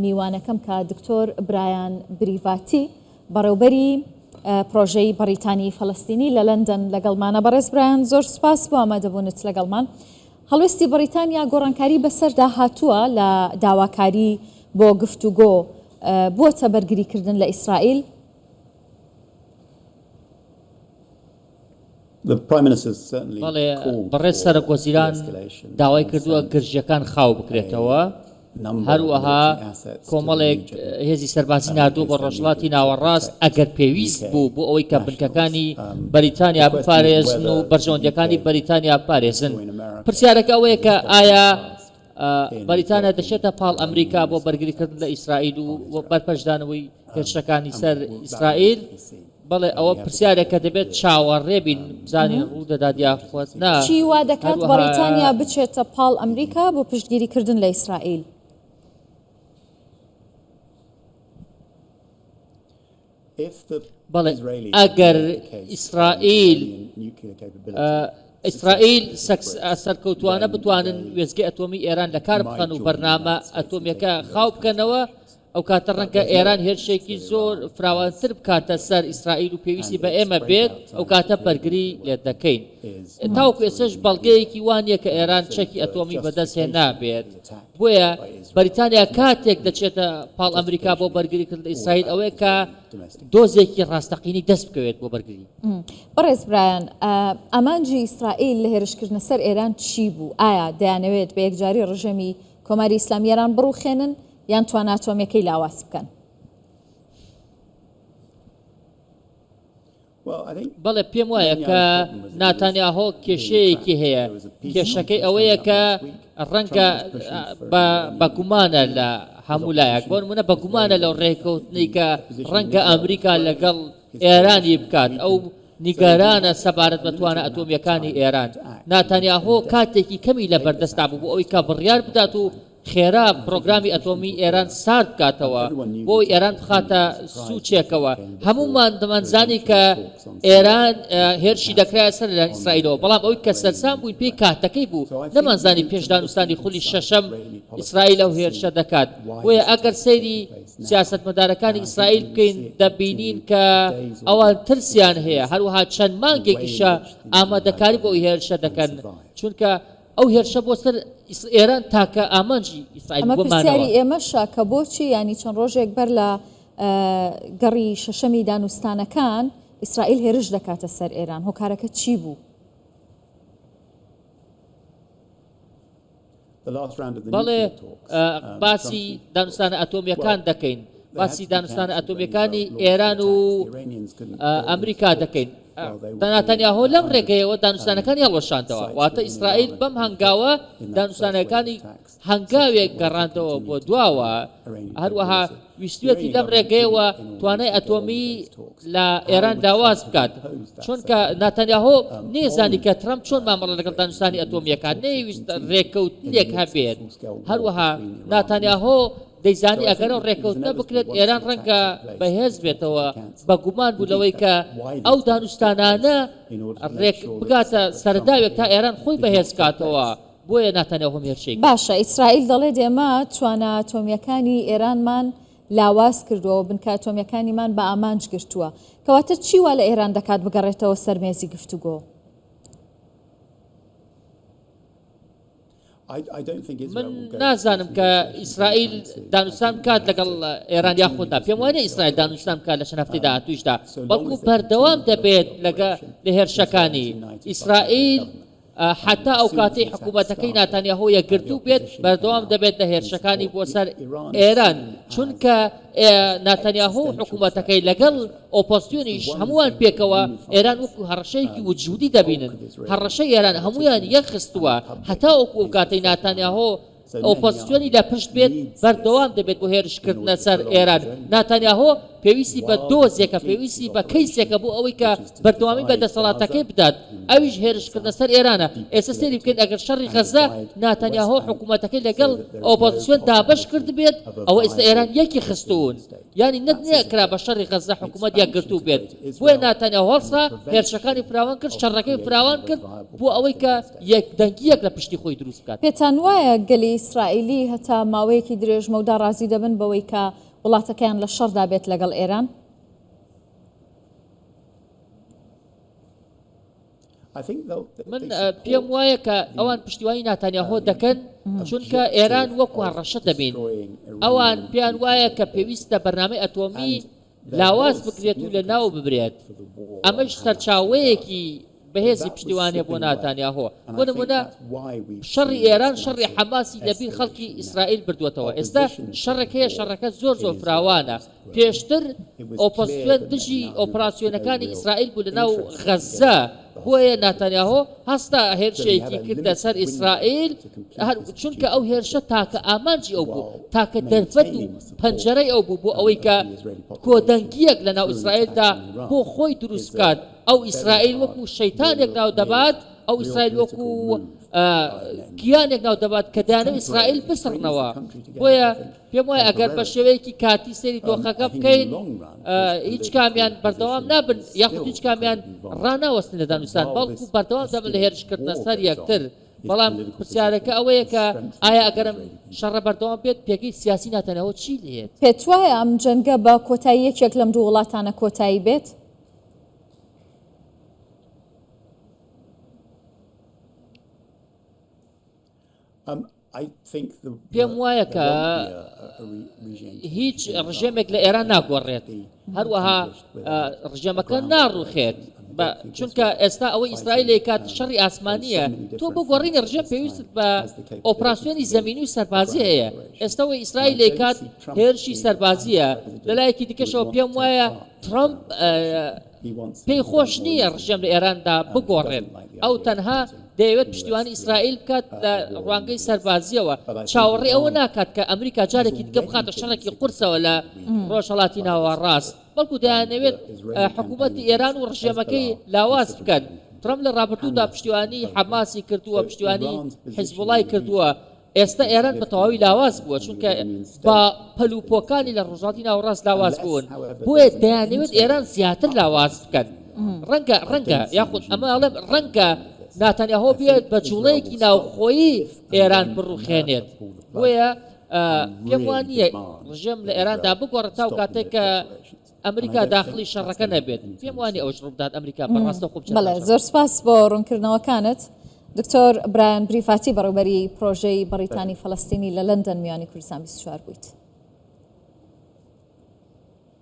میوانەکەم کە دکتۆر برایان بریڤاتی بەڕێوبەری پرۆژەی بەڕیتانی فەلەستینی لە لەندەن لەگەڵمانە. بەڕێز برایان زۆر سوپاس بۆ ئامادەبوونت لەگەڵمان. هەڵوێستی بەڕیتانیا گۆڕانکاری بەسەردا هاتووە لە داواکاری بۆ گفتوگۆ بووەتە بەرگریکردن لە ئیسرائیل؟ بەڵێ، بەڕێز سەرۆک وەزیران داوای کردووە گرژییەکان خاو بکرێتەوە، هەروەها کۆمەڵێک هێزی سەربازی ناردووە بۆ ڕۆژهەڵاتی ناوەڕاست ئەگەر پێویست بوو بۆ ئەوەی کە بنکەکانی بەریتانیا بپارێزن و بەرژەوەندییەکانی بەریتانیا بپارێزن. پرسیارەکە ئەوەیە کە ئایا بەریتانیا دەچێتە پاڵ ئەمریکا بۆ بەرگریکردن لە ئیسرائیل و بەرپەرچدانەوەی هێرشەکانی سەر ئیسرائیل؟ بەڵێ ئەوە پرسیارێکە دەبێت چاوەڕێ بین بزانین ڕوو دەدات یاخود نا. چی وا دەکات بەڕیتانیا بچێتە پاڵ ئەمریکا بۆ پشتگیریکردن لە ئیسرائیل؟ بەڵێ ئەگەر ئیسرائیل ئیسرائیل سەرکەوتوانە بتوانن وێستگەی ئەتۆمی ئێران لە کار بخەن و بەرنامە ئەتۆمیەکە خاو بکەنەوە، ئەو کاتە ڕەنگە ئێران هێرشێکی زۆر فراوانتر بکاتە سەر ئیسرائیل و پێویستی بە ئێمە بێت، ئەو کاتە بەرگری لێ دەکەین. تاوەکو ئێستاش بەڵگەیەکی وا نییە کە ئێران چەکی ئەتۆمی بەدەست هێنابێت. بۆیە بەریتانیا کاتێک دەچێتە پاڵ ئەمریکا بۆ بەرگریکردن لە ئیسرائیل ئەوەیە کە دۆزێکی ڕاستەقینەی دەست بکەوێت بۆ بەرگری. بەڕێز برایان، ئامانجی ئیسرائیل لە هێرشکردنە سەر ئێران چی بوو؟ ئایا دەیانەوێت بە یەکجاری ڕژێمی کۆماری ئیسلامی ئێران بڕوخێنن یان توانا ئەتۆمیەکەی لاواز بکەن؟ بەڵێ پێم وایە کە ناتانیاهۆ کێشەیەکی هەیە، کێشەکەی ئەوەیە کە ڕەنگە بە گومانە لە هەموو لایەک، بۆ نمونە بە گومانە لەو ڕێکەوتنەی کە ڕەنگە ئەمریکا لەگەڵ ئێرانی بکات، ئەو نیگەرانە سەبارەت بە توانا ئەتۆمییەکانی ئێران. ناتانیاهۆ کاتێکی کەمی لە بەردەستا بوو بۆ ئەوەی کە بڕیار بدات و خێرا پرۆگرامی ئەتۆمی ئێران سارد بکاتەوە بۆ ئەوەی ئێران بخاتە سوچێکەوە. هەموومان دەمانزانی کە ئێران هێرشی دەکرایە سەر لەلایەن ئیسرائیلەوە، بەڵام ئەوەی کە سەرسام بووین پێی کاتەکەی بوو، نەمانزانی پێش دانوستانی خولی شەشەم ئیسرائیل ئەو هێرشە دەکات. بۆیە ئەگەر سەیری سیاسەتمەدارەکانی ئیسرائیل بکەین دەبینین کە ئەوان ترسیان هەیە، هەروەها چەند مانگێکیشە ئامادەکاری بۆ ئەو هێرشە دەکەن، چونکە ئەو هێرشە بۆ سەر ئێران تاکە ئامانجی ئیسرائیل ئەمە پرسیاری ئێمەشە کە بۆچی یانی چەند ڕۆژێک بەر لە گەڕی شەشەمی دانوستانەکان ئیسرائیل هێرش دەکاتە سەر ئێران هۆکارەکە چی بوو؟ بەڵێ باسی دانوستانە ئەتۆمیەکان دەکەین باسی دانوستانە ئەتۆمیەکانی ئێران و ئەمریکا دەکەین ناتانیاهۆ لەم ڕێگەیەوە دانوستانەکانی هەڵوەشاندەوە، واتە ئیسرائیل بەم هەنگاوە دانوستانەکانی هەنگاوێک گەڕاندەوە بۆ دواوە، هەروەها ویستویەتی لەم ڕێگەیەوە توانای ئەتۆمی لە ئێران لاواز بکات، چونکە ناتانیاهۆ نەیزانی کە ترەمپ چۆن مامەڵە لەگەڵ دانوستانی ئەتۆمییەکان، نەیویست ڕێککەوتنێک هەبێت، هەروەها ناتانیاهۆ دەیزانی ئەگەر ئەو ڕێککەوتنە بکرێت ئێران ڕەنگە بەهێز بێتەوە، بە گومان بوو لەوەی کە ئەو دانوستانانە ڕێک بگاتە سەرەداوێک تا ئێران خۆی بەهێز بکاتەوە، بۆیە ناتانیاهۆ هێرشی کرد. باشە ئیسرائیل دەڵێت ئێمە توانا ئەتۆمییەکانی ئێرانمان لاواز کردووە و بنکە ئەتۆمییەکانیمان بە ئامانج گرتووە، کەواتە چی وا لە ئێران دەکات بگەڕێتەوە سەر مێزی گفتوگۆ؟ من نازانم کە ئیسرائیل دانوستان بکات لەگەڵ ئێران یاخود نا پێم وانە ئیسرائیل دانوستان بکات لە چەند هەفتەی داهاتوویشدا بەڵکو بەردەوام دەبێت لەگە لە هێرشەکانی ئیسرائیل حتا ئەو کاتەی حکوومەتەکەی ناتانیاهۆ یەکگرتوو بێت بەردەوام دەبێت لە هێرشەکانی بۆ سەر ئێران چونکە ناتانیاهۆ و حکوومەتەکەی لەگەڵ ئۆپۆزسیۆنیش هەمووان پێکەوە ئێران وەکو هەڕەشەیەکی وجودی دەبینن، هەڕەشەی ئێران هەموویان یەکخستووە، هەتاوەکو ئەو کاتەی ناتانیاهۆ ئۆپۆزسیۆنی لە پشت بێت بەردەوام دەبێت بۆ هێرشکردنە سەر ئێران، ناتانیاهۆ پێویستی بە دۆزێکە، پێویستی بە کەیسێکە بۆ ئەوەی کە بەردەوامی بە دەسەڵاتەکەی بدات، ئەویش هێرشکردنە سەر ئێرانە، ئێستا سەیری بکەین ئەگەر شەڕی غەززە ناتانیاهۆ حکوومەتەکەی لەگەڵ ئۆپۆزسیۆن دابەش کردبێت، ئەوە ئێستا ئێران یەکی خستوون. یانی نەک نەکرا بە شەڕی غەززە حکوومەت یەکگرتوو بێت، بۆیە ناتانیاهۆ هەڵسا هێرشەکانی فراوان کرد، شەڕەکەی فراوان کرد بۆ ئەوەی کە یەکدەنگییەک لە پشتی خۆی دروست بکات. پێتان وایە گەلی ئیسرائیلی هەتا ماوەیەکی درێژمەودا ڕازی دەبن بەوەی کە وڵاتەکەیان لە شەڕدا بێت لەگەڵ ئێران؟ من پێم وایە کە ئەوان پشتیوانی ناتانیاهۆ دەکەن چونکە ئێران وەکو هەڕەشە دەبین ئەوان پێیان وایە کە پێویستە بەرنامەی ئەتۆمی لاواز بکرێت و لە ناو ببرێت ئەمەش سەرچاوەیەکی بەهێزی پشتیوانیە بۆ ناتانیاهۆ بۆ نمونە شەڕی ئێران شەڕی حەماسی لەبیر خەڵکی ئیسرائیل بردووەتەوە ئێستا شەڕێک هەیە شەڕەکە زۆر زۆر فراوانە پێشتر ئۆپۆزسیۆن دژی ئۆپراسیۆنەکانی ئیسرائیل بوو لەناو غەززە، بۆیە ناتانیاهۆ هەستا هێرشێکی کردە سەر ئیسرائیل، چونکە ئەو هێرشە تاکە ئامانجی ئەو بوو، تاکە دەرفەت و پەنجەرەی ئەو بوو بۆ ئەوەی کە کۆدەنگییەک لەناو ئیسرائیلدا بۆ خۆی دروست بکات، ئەو ئیسرائیل وەکو شەیتانێک ناو دەبات، ئەو ئیسرائیل وەکو کیانێک ناو دەبات کە دەیانەوێت ئیسرائیل بسڕنەوە، بۆیە پێم وایە ئەگەر بە شێوەیەکی کاتی سەیری دۆخەکە بکەین هیچ کامیان بەردەوام نابن یاخود هیچ کامیان ڕاناوەستن لە دانوستان بەڵکو بەردەوام دەبن لە هێرشکردنە سەر یەکتر بەڵام پرسیارەکە ئەوەیە کە ئایا ئەگەرم شەڕە بەردەوام بێت پێگەی سیاسی ناتەنەوە چی لێت؟ پێتوایە ئەم جەنگە بە کۆتایی یەکێک لەم دوو وڵاتانە کۆتایی بێت؟ پێم وایە کە هیچ ڕژێمێک لە ئێران ناگۆڕێت هەروەها ڕژێمەکە ناڕوخێت چونکە ئێستا ئەوەی ئیسرائیل کات شەڕی ئاسمانیە تۆ بۆ گۆڕینی ڕژێم پێویستت بە ئۆپراسیۆنی زەمینی و سەربازی هەیە ئێستاەوەی ئیسرائیل کات هێرشی سەربازیە لەلایەکی دیکەشەوە پێم وایە ترامپ پێی خۆش نییە ڕژێم لە ئێراندا بگۆڕێت، ئەو تەنها دەیەوێت پشتیوانی ئیسرائیل بکات لە ڕوانگەی سەربازییەوە، چاوەڕێی ئەوە ناکات کە ئەمریکا جارێکی دیکە بخاتە شەڕێکی قورسەوە لە ڕۆژهەڵاتی ناوەڕاست، بەڵکو دەیانەوێت حکوومەتی ئێران و ڕژێمەکەی لاواز بکەن. ترەمپ لە ڕابردوودا پشتیوانی حەماسی کردووە، پشتیوانی حیزبوڵای کردووە، ئێستا ئێران بە تەواوی لاواز بووە، چونکە با پەل و پۆکانی لە ڕۆژهەڵاتی ناوەڕاست لاواز بوون، بۆیە دەیانەوێت ئێران زیاتر لاواز بکەن. ڕەنگە، ڕەنگە، یاخود ئەمە ئەڵێم ڕەنگە ناتانیاهۆ بێت بە جوڵەیەکی ناوخۆیی ئێران بڕوخێنێت. بۆیە پێم وا نییە ڕژێم لە ئێراندا بگۆڕێت تاو کاتێک کە ئەمریکا داخڵی شەڕەکە نەبێت پێم وانی ئەوەش ڕووبدات ئەمریکا بە ڕاستەوخۆ بچێتە بەڵێ شەڕ. زۆر سپاس بۆ ڕوونکردنەوەکانت دکتۆر برایان بریفاتی بەڕێوبەری پرۆژەی بەڕیتانی فەلەستینی لە لەندەن میوانی کوردستان 24 بوویت.